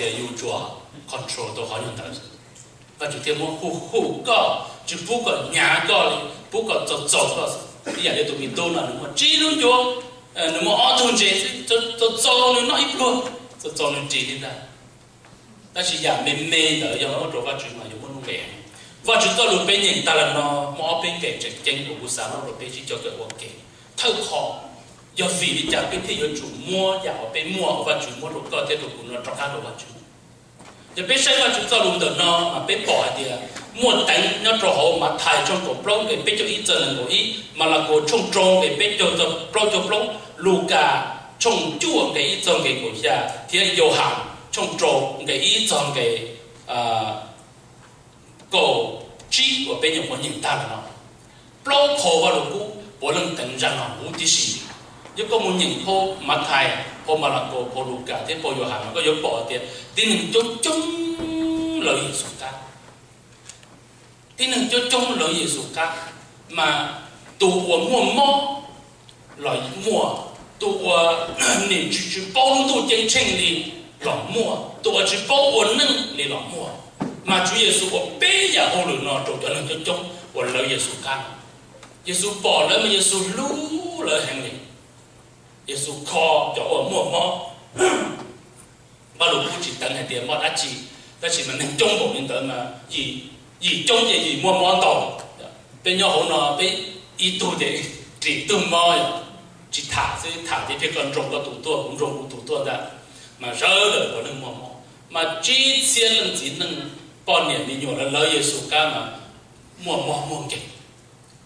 tias yus tsuas control tau qhov nyuag ntawd. Vajtswv thiaj muab hu hu koj, tsis pub kom hnyav koj li, pub kom txaus txaus koj. Ib yam li tus me tub no nws muaj tsib lub ncuav, nws muaj ob tug ntses xwb, txaus txaus nws noj ib pluag, txaus txaus nws ris li ntag. Tab sis yam me me ntawd yog ua rau Vajtswv mas yuav muaj nuj nqis. Vajtswv txoj lus peb nyeem tag los no muaj ob peb nqe tseem ceeb uas kuv xav muab rau peb sib cog kawm ua ke. Thawj qhov, yog vim li cas peb thiaj yuav tsum muab yam uas peb muaj uas Vajtswv muab rau koj thiab rau kuv no rov qab rau Vajtswv? Yog peb saib Vajtswv txoj lus ntawm no mas peb pom hais tias muaj teev nyob rau hauv Mathais tshooj kaum plaub nqe peb caug ib txog nees nkaum ib, Malakaus tshooj rau nqe peb caug txog plaub caug plaub, Lukas tshooj cuaj nqe ib txog nqe kaum xya, thiab Yauhas tshooj rau nqe ib txog nqe kaum tsib uas peb nyuam qhuav nyeem tag los no. Plaub phau Vaj Lug Kub puav leej teev zaj no huv tib si. Yog koj mus nyeem phau Mathais, phau Malakaus, phau Lukas thiab phau Yauhas mas koj yuav pom tias tib neeg coob coob lawv Yexus qab. Tib neeg coob coob lawv Yexus qab, mas tus uas muaj mob los muaj, tus uas nim tsis tsis paub lub ntuj ceeb tsheej li los muaj, tus uas tsis paub ua neej li los muaj. Mas Tswv Yexus ua peb yam hauj lwm no rau cov neeg coob coob uas lawv Yexus qab no. Yexus pom lawv mas Yexus hlub lawv heev li. Yexus kho cov uas muaj mob. Vaj Lug Kub tsis teev hais tias mob dab tsi, tab sis mas neeg coob npaum li ntawd mas yim, yim coob ces yim muaj mob ntau. Peb nyob hauv no peb ib tug ces ris tug mob, tsis tham xwb, tham ces thiaj koj nroo koj tus tuaj, kuv nroo kuv tus tuaj ntag. Mas sawv daws puav leej muaj mob, mas tsib txhiab leej txiv neej poj niam me nyuam lawv lawv Yexus qab mas muaj mob muaj nkeeg.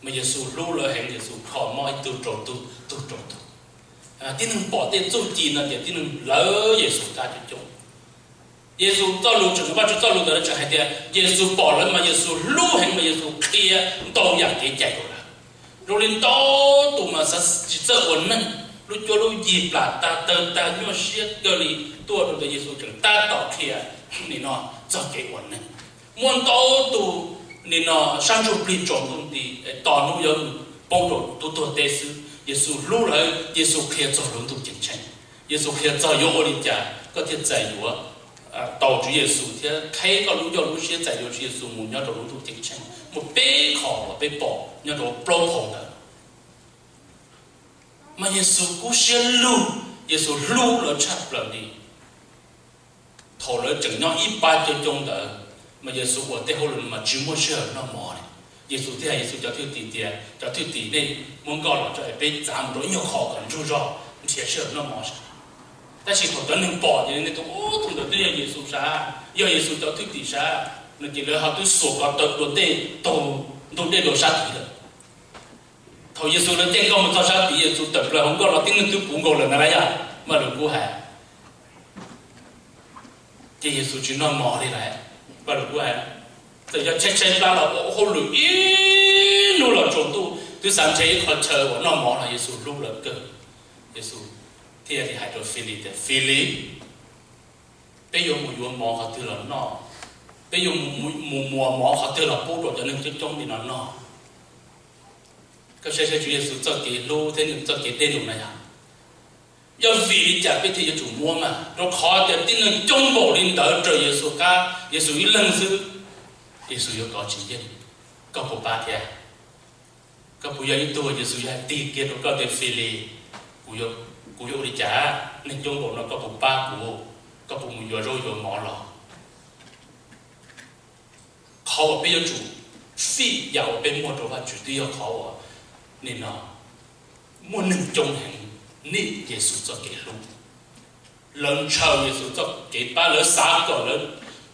Mas Yexus hlub lawv heev, Yexus kho mob ib tug rau tug, tug rau tug. Tib neeg pom tej txuj ci no tias tib neeg lawv Yexus qab coob coob. Yexus txoj lus tseem, Vajtswv txoj lus ntawd tseem hais tias Yexus pom lawv mas Yexus hlub heev mas Yexus qhia ntau yam kev cai rau lawv. Zoo li ntau tus mas xav tsis txawj ua neeg, lub cuab lub yig plam tag, tawg tag, nyuaj siab kawg li, tuaj rau ntawm Yexus tseem tab tom qhia nim no txog kev ua neeg. Muaj ntau tus nim no sab ntsuj plig tsaus ntuj nti, tos hnub yuav poob rau tub tuag teb xwb, Yexus hlub lawv, Yexus qhia txog lub ntuj ceeb tsheej, Yexus qhia txog yuav ua li cas koj thiaj txais yuav tau Tswv Yexus thiab qheb koj lub ncauj lub siab txais yuav Tswv Yexus mus nyob rau lub ntuj ceeb tsheej. Muaj peb qho uas peb pom nyob rau plaub phau ntawd. Mas Yexus kub siab lug, Yexus hlub lawv tshaj plaws li. Thaum lawv tseem nyob ib pab coob coob ntawd, mas Yexus ua tej hauj lwm mas tsis muaj sij hawm noj mov li. Yexus thiaj hais Yexus cov thwj tim tias, cov thwj tim, nej muab nkoj los tso es peb txav mus rau ib nyuag qhov kom ntsug zog nrhiav sij hawm noj mov saib. Tab sis thaum cov neeg pom ces nej tias, ub, tus ntawd twb yog Yexus sav, yog Yexus cov thwj tim sav no ces lawv ho twb xuas ko taw dua ntej taug ntug dej dua sab tid lawm. Thaum Yexus lawv caij nkoj mus txog sab tid, Yexus tawm plaws hauv nkoj los tib neeg twb puv nkaus lawm ntag lauj, yog Vaj Lug Kub hais. Ces Yexus tsis noj mov li lawm, Vaj Lug Kub hais. Txawm yog tshaib tshaib plab los ua hauj lwm ib hnub los tsaus ntuj twb xav nrhiav ib qho chaw uas noj mov los Yexus hlub lawv kawg. Yexus thiaj li hais rau Filip tias, Filip, peb yuav mus yuav mov qhov twg los noj? Peb yuav mus muas mov qhov twg los pub rau cov neeg coob coob li no noj? Koj saib saib Tswv Yexus txoj kev hlub thiab nws txoj kev dej num na yog. Yog vim li cas peb thiaj yuav tsum muab mas? Rau qhov tias tib neeg coob npaum li ntawd raws Yexus qab, Yexus ib leeg xwb, Yexus yuav kov tsis yeej. Koj puas pab thiab? Koj puas yog ib tug Yexus yuav hais tiag kiag rau koj tias, Filip, kuv yuav ua li cas? Neeg coob npaum no koj puas pab kuv? Koj puas mus yuav zaub yuav mov los? Qhov uas peb yuav tsum fij yam uas peb muaj rau Vajtswv twb yog qhov uas nim no muaj neeg coob heev nim Yexus txoj kev hlub. Lawv ntshaw Yexus txoj kev pab, lawv xav kom lawv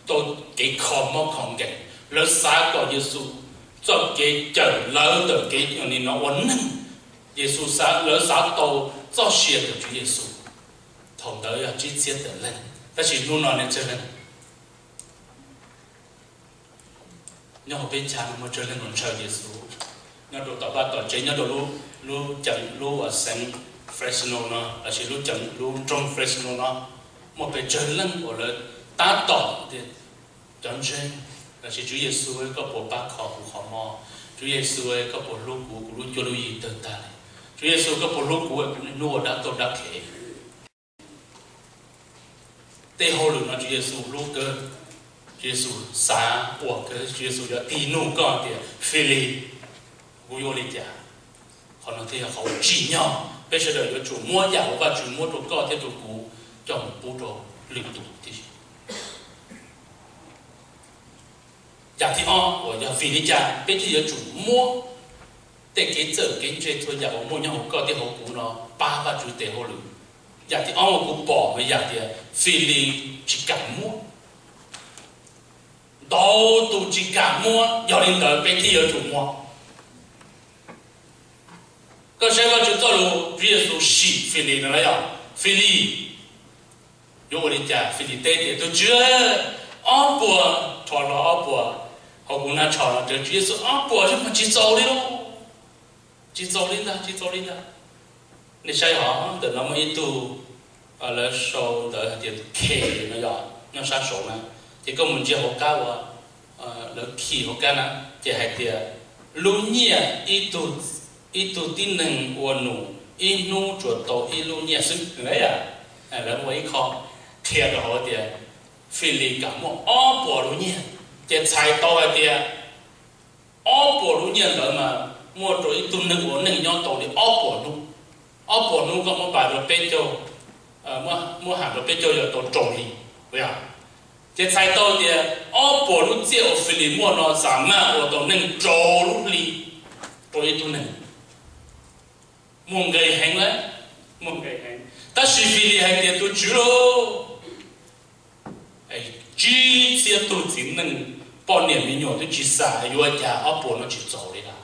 tau kev kho mob kho nkeeg, lawv xav kom Yexus txoj kev cawm lawv ntawm kev nim no ua neeg. Yexus xav, lawv xav tau txoj sia ntawm Tswv Yexus. Thaum ntawd yog tsib txhiab tawm leej, tab sis hnub no nej tsawg leej? Nyob hauv peb chav no muaj tsawg leej uas ntshaw Yexus? Nyob rau tom vaj tom tsev, nyob rau lub, lub ceev, lub xeev Fresno no lossis lub ceev, lub nroog Fresno no, muaj pes tsawg leej uas lawv tab tom tias, Cov ntseeg, lossis Tswv Yexus, koj puas pab kho kuv qhov mob? Tswv Yexus, koj puas hlub kuv, kuv lub cuab lub yig tawg tag li? Tswv Yexus, koj puas hlub kuv, kuv niaj hnub ua dab tauj dab qhev? Tej hauj lwm no Tswv Yexus hlub kawg, Tswv Yexus xav ua kawg, Tswv Yexus yuav tig nug koj tias, Filis, kuv yuav ua li cas? Qhov no thiaj yog qhov tsim nyog peb sawv daws yuav tsum muab yam uas Vajtswv muab rau koj thiab rau kuv coj mus pub rau lwm tus tib si. Yam thib ob uas yog vim li cas peb thiaj yuav tsum muab tej kev txawj kev ntse txhua yam uas muaj nyob hauv koj thiab hauv kuv no pab Vajtswv tes hauj lwm. Yam thib ob uas kuv pom mas yam tias Filis tsis kam muab. Ntau tus tsis kam muab, yog li ntawd peb thiaj yuav tsum muab. Koj saib Vajtswv txoj lus, Tswv Yexus sim Filis no na yog, Filis, yuav ua li cas? Filis teb tias, Tus Tswv, ob puas, rho hlo ob puas hauv kuv nab tsho no rau Tswv Yexus, ob puas xwb mas tsis txaus li lauj. Tsis txaus li ntag, tsis txaus li ntag. Nej saib hov, ntawm no muaj ib tug, lawv sau ntawv hais tias K no yog nyob sab saud na, ces koj mus ntsia hauv qab uas lawv khi hauv qab na, ces hais tias lub nyiaj ib tug tib neeg ua num ib hnub tsuas tau ib lub nyiaj xwb. Lawv ua ib qho qhia rau hauv tias Filis kam muaj ob puas lub nyiaj, ces txhais tau hais tias ob puas lub nyiaj ntawd mas muaj rau ib tug neeg ua neej nyob tau li ob puas hnub. Ob puas hnub koj muab pab rau peb caug, muab hais rau peb caug yog tau rau hli. Ces txhais tau tias ob puas lub txiaj uas Filis muaj no xam maj ua tau neej rau lub hli rau ib tug neeg. Muaj nqis heev lawm, muaj nqis heev. Tab sis Filis hais tias, Tus Tswv lauj, tsib txhiab tug txiv neej poj niam me nyuam twb tsis xam yuav cas ob puas no tsis txaus li lawm.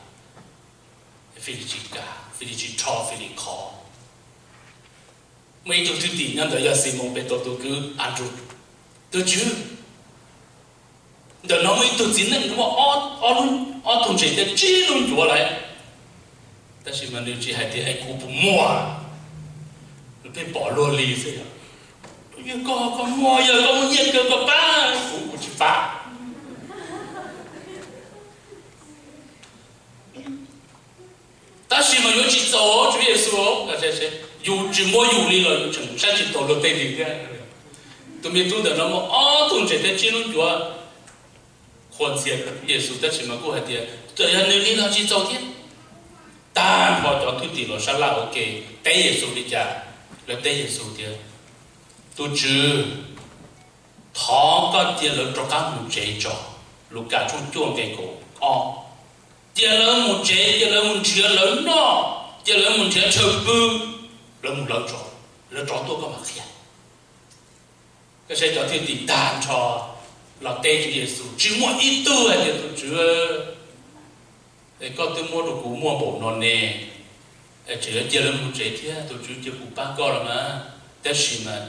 Filis tsis kam, Filis tsis rho, Filis khov. Muaj ib tug thwj tim nyob ntawd yog Ximoos Petus tus kwv Andrew, Tus Tswv, ntawm no muaj ib tug txiv neej muaj ob tug ntses thiab tsib lub ncuav lawm, tab sis mas nws tsis hais tias es kuv puas muaj, nws pheej pom luag li xwb. Yog koj, koj muaj, yog koj muaj nyiaj kawg koj pab, kuv, kuv tsis pab. Tab sis mas yuav tsis txaus, Tswv Yexus, yus tsis muab yus li los yus tseem saib tsis taus luag tej li thiab. Tus me tub ntawm no muaj ob tug ntses thiab tsib lub ncuav, qhuas ntxhias Tswv Yexus tab sis mas kuj hais tias txawm yog nws li los tsis txaus thiab. Tag nrho cov thwj tim los sab laj ua ke teb Yexus li cas? Lawv teb Yexus tias, Tus Tswv, thov koj cia lawv rov qab mus tsev tso. Lukas tshooj cuaj nqe kaum ob. Cia lawv mus tsev, cia lawv mus nrhiav lawv noj, cia lawv mus nrhiav chaw pw, lawv mus lawv tso, lawv rov tuaj koj mam qhia. Koj saib cov thwj tim tag nrho los teb Tswv Yexus tsis muaj ib tug hais tias, Tus Tswv, es koj twb muab rau kuv muaj npaum no ne, tseem yuav cia lawv mus tsev thiab, tus Tswv cia kuv pab koj los mas. Tab sis mas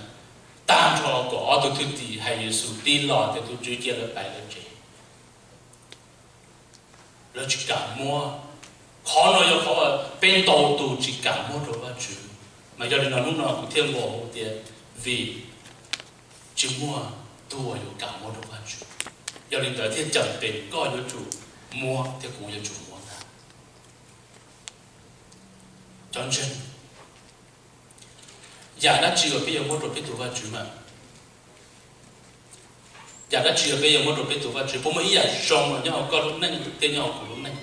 tag nrho kaum ob tug thwj tim hais Yexus tib lo tias tus Tswv cia lawv pais lawv tsev. Lawv tsis kam muab. Qhov no yog qhov peb ntau tus tsis kam muab rau Vajtswv. Mas yog li no hnub no kuv thiaj nqua hu tias vim tsis muaj tug uas yuav kam muab rau Vajtswv. Yog li ntawd thiaj cam pes koj yuav tsum muab thiab kuv yuav tsum muab ntag. Cov ntseeg, yam dab tsi uas peb yuav muab rau peb tus Vajtswv mas? Yam dab tsi uas peb yuav muab rau peb tus Vajtswv? Puas muaj ib yam zoo los nyob hauv koj lub neej thiab nyob hauv kuv lub neej?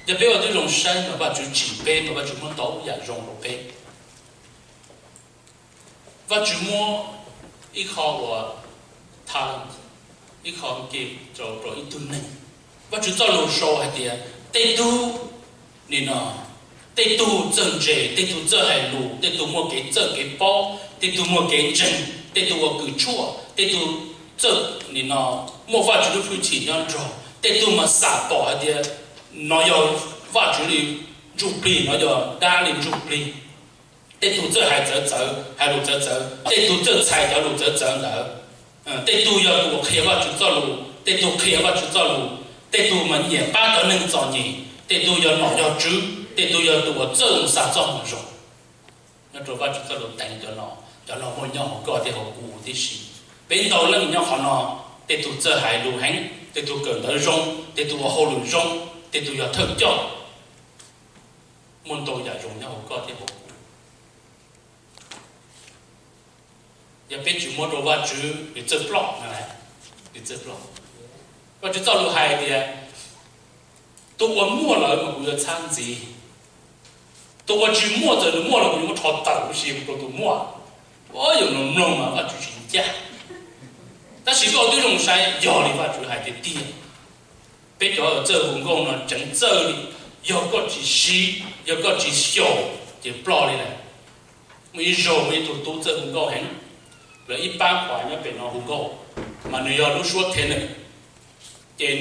Yog peb ua tib zoo saib mas Vajtswv tsim peb mas Vajtswv muab ntau yam zoo rau peb. Vajtswv muab ib qho uas talent, ib qho gift rau rau ib tug neeg. Vajtswv txoj lus sau hais tias tej tug, nim no, tej tug txawj ntse, tej tug txawj hais lus, tej tug muaj kev txawj kev paub, tej tug muaj kev ntseeg, tej tug ua kws tshuaj, tej tug txawj, nim no, muaj Vajtswv lub hwj chim nyob nrog, tej tug mas xam pom hais tias no yog Vajtswv li ntsuj plig, no yog dab li ntsuj plig. Tej tug txawj hais txawv txawv, hais lus txawv txawv, tej tug txawj txhais cov lus txawv txawv ntawd. Tej tug yog tus uas qhia Vajtswv txoj lus, tej tug qhia Vajtswv txoj lus, tej tug mas nyiam pab cov neeg txom nyem, tej tug yog nom yog tswv, tej tug yog tus uas txawj mus xa txoj moo zoo. Nyob rau Vajtswv txoj lus teev cov no, cov no muaj nyob hauv koj thiab hauv kuv tib si. Peb ntau leej nyob qhov no, tej tug txawj hais lus heev, tej tug kawm ntawv zoo, tej tug ua hauj lwm zoo, tej tug yog thawj coj. Muaj ntau yam zoo nyob hauv koj thiab hauv kuv. Yog peb tsis muab rau Vajtswv, nws txawj ploj na, nws txawj ploj. Vajtswv txoj lus hais tias, tus uas muaj lawm mas kuv yuav txhab ntxiv, tus uas tsis muaj txawm nws muaj los kuv yuav muab rho tawm huv si rau tus muaj. Ua yog mloog mloog mas Vajtswv tsis ncaj, tab sis koj twb zoo saib yog li Vajtswv hais tiag tiag. Peb cov txawj hu nkauj no tseem txawj li, yog koj tsis siv, yog koj tsis xyaum ces ploj li lawm. Muaj ib zaug muaj ib tug tub txawj hu nkauj heev, lawv ib pab qhua nyob pem no hu nkauj, mas nws yog lub suab tenor,